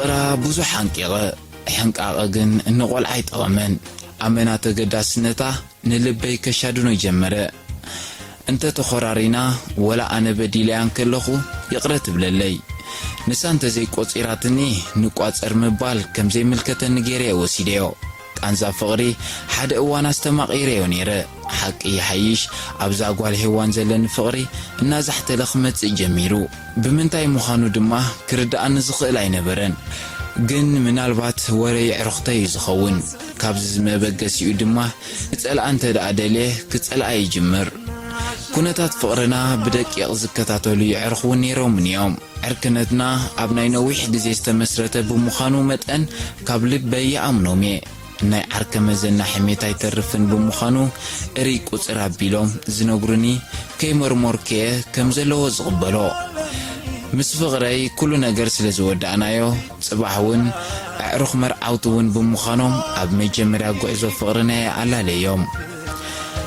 ፍቕራ ብዙሕ ሓንቂቐ፣ ሕንቃቐ ግን ንቖልዓ ኣይጠቐመን። ኣመና ተገዳስነታ ንልበይ ከሻድኖ ጀመረ። እንተ ተኾራሪና፣ ወላ ኣነ በዲለያ እንከለኹ ይቕረ ትብለለይ። ንሳ እንተ ዘይቆጺራትኒ፣ ንቋጸር ምባል ከም ዘይምልከተኒ ገይረ'የ ወሲደዮ። ቃንዛ ፍቕሪ ሓደ እዋን ኣስተማቒረዮ ነይረ። ሓቂ ይሓይሽ፣ ኣብዛ ጓል ሄዋን ዘለኒ ፍቕሪ እናዛሕተለ ክመጽእ ጀሚሩ። ብምንታይ ምዃኑ ድማ ክርድኣኒ ዝኽእል ኣይነበረን። ግን ምናልባት ወረ የዕሩኽተይ እዩ ዝኸውን። ካብዚ ዝመበገሲኡ ድማ ክጸልኣ እንተ ደኣ ደልየ፣ ክጸልኣ ይጅምር። ኩነታት ፍቕርና ብደቂቕ ዝከታተሉ የዕሩኽ እውን ነይሮምኒ እዮም። ዕርክነትና ኣብ ናይ ነዊሕ ግዜ ዝተመስረተ ብምዃኑ መጠን፣ ካብ ልበይ ይኣምኖም እየ። ናይ ዓርከ መዘና ሕሜት ኣይተርፍን ብምዃኑ፣ እርይ ቁጽር ኣቢሎም ዝነግሩኒ ከይመርመርኩ'የ ከም ዘለዎ ዝቕበሎ። ምስ ፍቕረይ ኩሉ ነገር ስለ ዝወዳእናዮ፣ ጽባሕ እውን ኣዕሩኽ መርዓውቲ እውን ብምዃኖም፣ ኣብ መጀመርያ ጉዕዞ ፍቕርና እየ ኣላለዮም።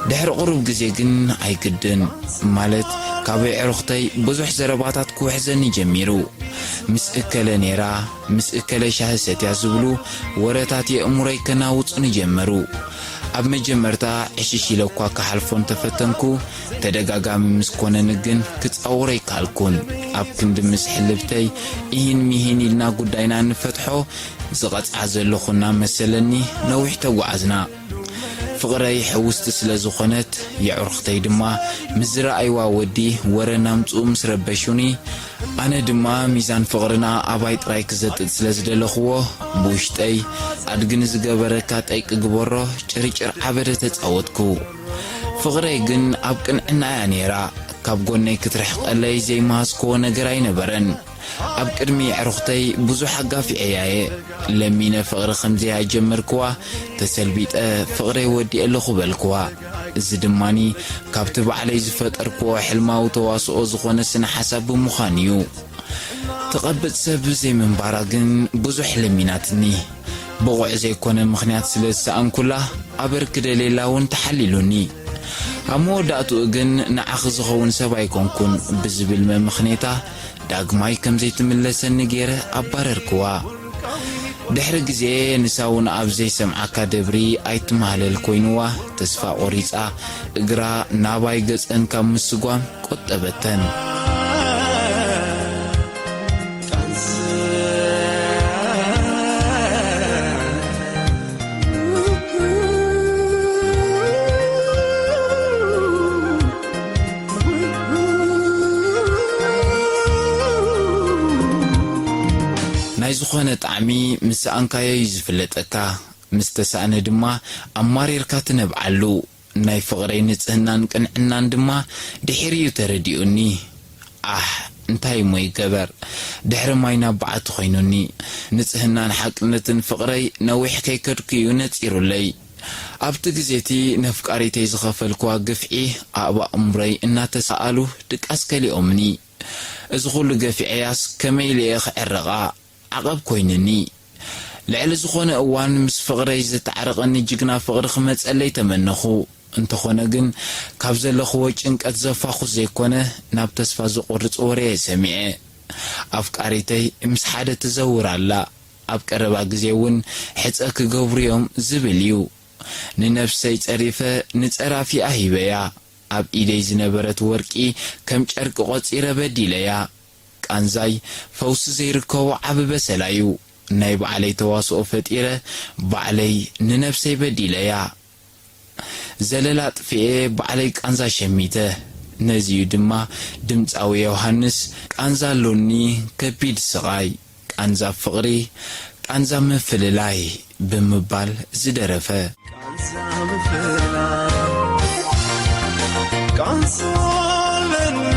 ድሕሪ ቁሩብ ግዜ ግን ኣይግድን፣ ማለት ካብ ኣዕሩኽተይ ብዙሕ ዘረባታት ክውሕዘኒ ጀሚሩ። ምስ እከለ ነይራ፣ ምስ እከለ ሻሂ ሰትያ ዝብሉ ወረታት የእምሮይ ከናውጹኒ ጀመሩ። ኣብ መጀመርታ ዕሽሽ ኢለ እኳ ክሓልፎ እንተፈተንኩ፣ ተደጋጋሚ ምስ ኮነኒ ግን ክጻወሮ ኣይከኣልኩን። ኣብ ክንዲ ምስ ሕልብተይ ኢሂን ሚሂን ኢልና ጉዳይና እንፈትሖ፣ ዝቐጽዓ ዘለኹ እናመሰለኒ ነዊሕ ተጓዓዝና። ፍቕረይ ሕውስቲ ስለ ዝኾነት፣ የዕሩኽተይ ድማ ምስ ዝረኣይዋ ወዲ ወረ እናምጽኡ ምስ ረበሹኒ፣ ኣነ ድማ ሚዛን ፍቕርና ኣባይ ጥራይ ክዘጥጥ ስለ ዝደለኽዎ፣ ብውሽጠይ ኣድጊ ንዝገበረካ ጠይቂ ግበሮ፣ ጭርጭር ዓበደ ተጻወትኩ። ፍቕረይ ግን ኣብ ቅንዕና እያ ነይራ። ካብ ጎነይ ክትርሕቀለይ ዘይመሃዝክዎ ነገር ኣይነበረን። ኣብ ቅድሚ የዕሩኽተይ ብዙሕ ኣጋፊዐያ እየ። ለሚነ ፍቕሪ ከም ዘያጀመርክዋ፣ ተሰልቢጠ ፍቕረይ ወዲኤ ኣለኹ በልክዋ። እዚ ድማኒ ካብቲ ባዕለይ ዝፈጠርክዎ ሕልማዊ ተዋስኦ ዝኾነ ስነ ሓሳብ ብምዃን እዩ። ትቐብጽ ሰብ ዘይምንባራ ግን ብዙሕ ለሚናትኒ። ብቑዕ ዘይኮነ ምኽንያት ስለ ዝሰኣንኩላ፣ ኣበር ክደልየላ እውን ተሓሊሉኒ። ኣብ መወዳእትኡ ግን ንዓኺ ዝኸውን ሰብ ኣይኮንኩን ብዝብል መምኽኔታ፣ ዳግማይ ከም ዘይትምለሰኒ ገይረ ኣባረርክዋ። ድሕሪ ግዜ ንሳ እውን ኣብ ዘይሰምዓካ ደብሪ ኣይትማህለል ኮይንዋ፣ ተስፋ ቆሪጻ፣ እግራ ናባይ ገጸን ካብ ምስጓም ቆጠበተን። ናይ ዝኾነ ጣዕሚ ምስ ሰኣንካዮ እዩ ዝፍለጠካ፣ ምስ ተሳእነ ድማ ኣማሪርካ ትነብዓሉ። ናይ ፍቕረይ ንጽህናን ቅንዕናን ድማ ድሒሩ እዩ ተረዲኡኒ። ኣሕ፣ እንታይ እሞ ይገበር፣ ድሕሪ ማይ ናብ በዓቲ ኮይኑኒ። ንጽህናን ሓቅነትን ፍቕረይ ነዊሕ ከይከድኩ እዩ ነጺሩለይ። ኣብቲ ግዜ እቲ ነፍቃሪተይ ዝኸፈልክዋ ግፍዒ፣ ኣእባእ እምሮይ እናተሳኣሉ ድቃስ ከሊኦምኒ። እዚ ኹሉ ገፊዐያስ ከመይ ኢለ እየ ክዕረቓ? ዓቐብ ኮይንኒ። ልዕሊ ዝኾነ እዋን ምስ ፍቕረይ ዘተዓርቐኒ ጅግና ፍቕሪ ክመጸለይ ተመነኹ። እንተኾነ ግን፣ ካብ ዘለኽዎ ጭንቀት ዘፋኹስ ዘይኮነ፣ ናብ ተስፋ ዘቑርጽ ወረ እየ ሰሚዐ። ኣፍቃሪተይ ምስ ሓደ ትዘውር ኣላ። ኣብ ቀረባ ግዜ እውን ሕጸ ክገብሩ እዮም ዝብል እዩ። ንነፍሰይ ጸሪፈ ንጸራፊኣ ሂበያ። ኣብ ኢደይ ዝነበረት ወርቂ ከም ጨርቂ ቆጺረ በዲለያ። ቃንዛይ ፈውሲ ዘይርከቦ ዓቢ በሰላ እዩ። ናይ ባዕለይ ተዋስኦ ፈጢረ፣ ባዕለይ ንነፍሰይ በዲለያ። ዘለላ ኣጥፊኤ፣ ባዕለይ ቃንዛ ሸሚተ። ነዚ እዩ ድማ ድምጻዊ ዮሃንስ፣ ቃንዛ ኣሎኒ ከቢድ ስቓይ፣ ቃንዛ ፍቕሪ፣ ቃንዛ ምፍልላይ ብምባል ዝደረፈ። ቃንዛ ምፍላ ቃንዛ ኣለኒ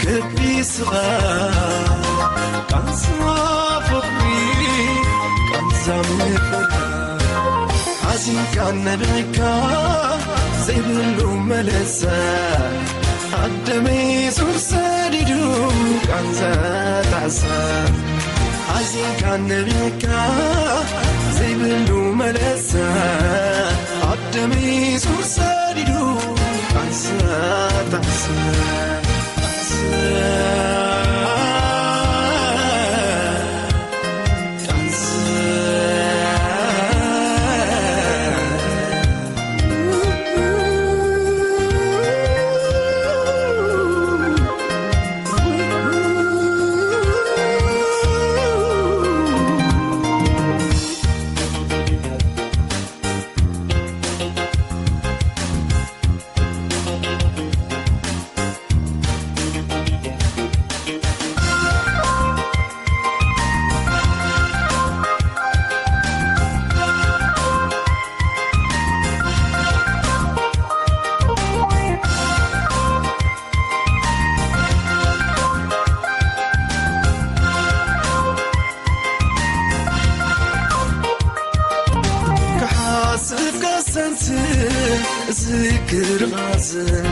ከቢስኻ ቃንዛ ፍቕሪ ቃንዛ ምፍላ ሓዚንካ ነቢዕካ ዘይብሉ መለሳ ኣደመይ ሱር ሰዲዱ ቃንዛ ጣዕሳ ሓዚንካ ነቢዕካ ዘይብሉ መለሳ ኣደመይ ሱር ሰዲዱ ቃንዛ ጣዕሳ ጣዕሳ ዝርቓዝን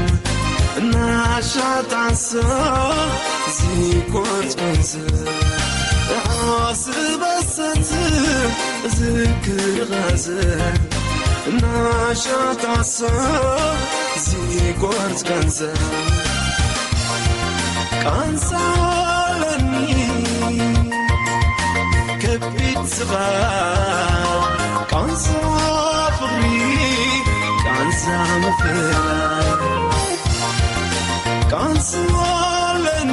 እናሻጣ ሰብ ዝቆርጽ ገንዘብ ዓስበሰት ዝክርቓዝን እናሻጣ ሰብ ዝቆርጽ ገንዘብ ቃንሳ ኣለኒ ከቢድ ስቓይ ቃንሳ ፍቕሪ ቃንሳ ምፍላይ ቃንሳ ኣለኒ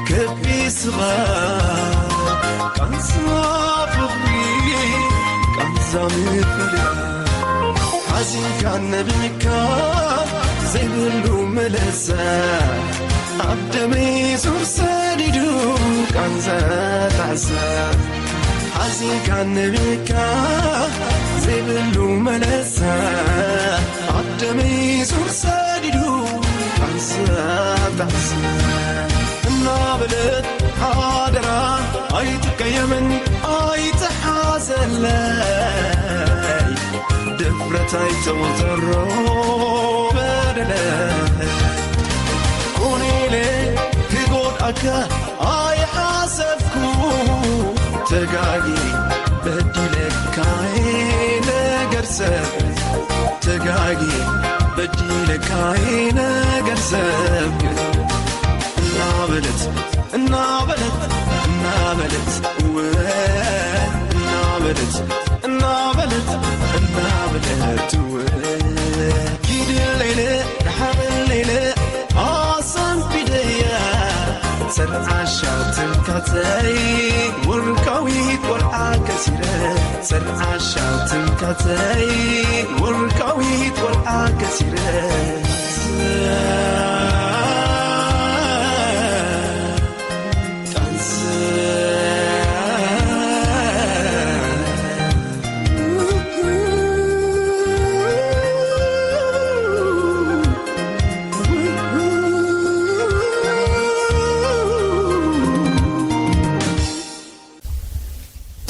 ከቢድ ስቓይ ቃንሳ ፍቕሪ ቃንሳ ምፍላይ ሓዚንካ ነቢካ ዘይብሉ መለሰ ኣብ ደመይ ሱር ሰዲዱ ቃንዛ ጣዕሳ ሓዚንካ ነቢካ ዘይብሉ መለሰ ኣብ ደመይ ሱር ሰዲዱ ቃንዛ ጣዕሳ እናበለት ሓደራ ኣይትቀየምን ኣይትሓዘለይ ድፍረት ኣይተወተሮ በደለ ኮነ ኢለ ክጎድኣካ ኣይሓሰብኩ ተጋጊ በዲለካ ነገር ሰብ ተጋጊ በዲለካ ነገር ሰብ እናበለት እናበለት እናበለት እወ እናበለት እናበለት እናበለት እወ ኪድለይለ ደሓበለይለ ኣሰንቢደያ ሰርዓሻው ትምካተይ ወርቃዊት ቆልዓ ከሲረ ሰርዓሻው ትምካተይ ወርቃዊት ቆልዓ ከሲረ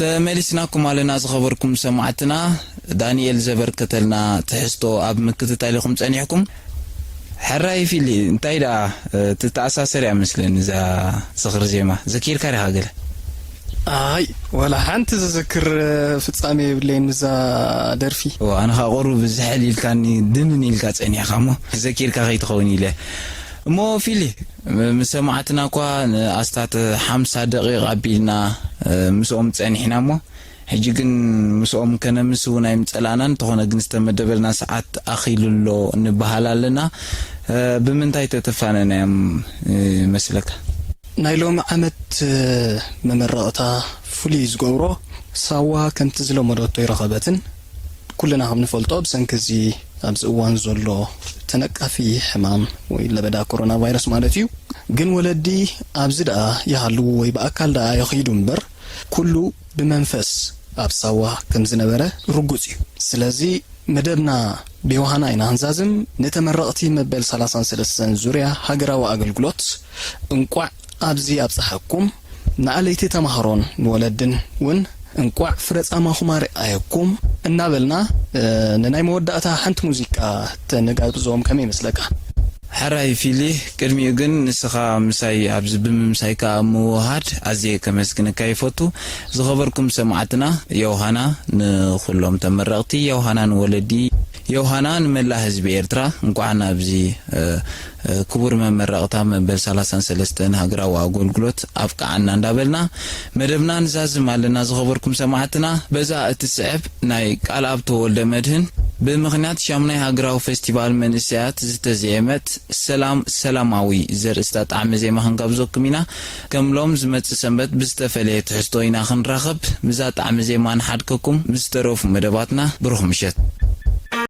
ተመሊስናኩም ኣለና ዝኸበርኩም ሰማዕትና። ዳንኤል ዘበርከተልና ትሕዝቶ ኣብ ምክትታል ኢኹም ጸኒሕኩም። ሕራይ ፊሊ እንታይ ደኣ ትተኣሳሰር እያ መስለኒ እዛ ዝኽሪ ዜማ ዘኪርካ ዲኻ ገለ? ኣይ ወላ ሓንቲ ዝዝክር ፍጻሜ የብለይን ምዛ ደርፊ። ኣነ ኸኣ ቁሩብ ዝሕል ኢልካኒ ድንን ኢልካ ጸኒሕካ እሞ ዘኪርካ ከይትኸውን ኢለ እሞ ፊሊ ምስ ሰማዕትና እኳ ንኣስታት ሓምሳ ደቂቕ ኣቢልና ምስኦም ጸኒሕና እሞ ሕጂ ግን ምስኦም ከነምስ እውን ኣይምጸላእናን፣ እንተኾነ ግን ዝተመደበልና ሰዓት ኣኺሉ ኣሎ ንበሃል ኣለና። ብምንታይ ተተፋነናዮም ይመስለካ? ናይ ሎሚ ዓመት መመረቕታ ፍሉይ ዝገብሮ ሳዋ ከምቲ ዝለመደቶ ኣይረኸበትን። ኩልና ከም ንፈልጦ ብሰንኪ እዚ ኣብዚ እዋን ዘሎ ተነቃፊ ሕማም ወይ ለበዳ ኮሮና ቫይረስ ማለት እዩ። ግን ወለዲ ኣብዚ ደኣ ይሃልዉ ወይ ብኣካል ደኣ ይኺዱ እምበር ኩሉ ብመንፈስ ኣብ ሳዋ ከም ዝነበረ ርጉጽ እዩ። ስለዚ መደብና ብዮሃና ኢና ክንዛዝም። ንተመረቕቲ መበል ሰላሳን ሰለስተን ዙርያ ሃገራዊ ኣገልግሎት እንቋዕ ኣብዚ ኣብጽሓኩም። ንኣለይቲ ተማሃሮን ንወለድን እውን እንቋዕ ፍረ ጻማኹም ኣርኣየኩም እናበልና ንናይ መወዳእታ ሓንቲ ሙዚቃ ተንጋብዞም ከመይ ይመስለካ? ሕራይ ፊሊ፣ ቅድሚኡ ግን ንስኻ ምሳይ ኣብዚ ብምምሳይካ ኣብ ምውህሃድ ኣዝየ ከመስግነካ ይፈቱ። ዝኸበርኩም ሰማዕትና፣ ዮሃና ንኹሎም ተመረቕቲ፣ ዮሃና ንወለዲ፣ ዮሃና ንመላእ ህዝቢ ኤርትራ እንኳዕ ናብዚ ክቡር መመረቕታ መበል ሰላሳን ሰለስተን ሃገራዊ ኣጎልጉሎት ኣብቅዓና እንዳበልና መደብና ንዛዝም ኣለና። ዝኸበርኩም ሰማዕትና፣ በዛ እትስዕብ ናይ ቃልኣብ ተወልደ መድህን ብምኽንያት ሻሙናይ ሃገራዊ ፈስቲቫል መንእሰያት ዝተዘየመት ሰላም ሰላማዊ ዘርእስታ ጣዕመ ዜማ ክንጋብዘኩም ኢና። ከም ሎም ዝመጽእ ሰንበት ብዝተፈለየ ትሕዝቶ ኢና ክንራኸብ። ምዛ ጣዕመ ዜማ ንሓድከኩም ምስ ተረፉ መደባትና። ብሩኽ ምሸት።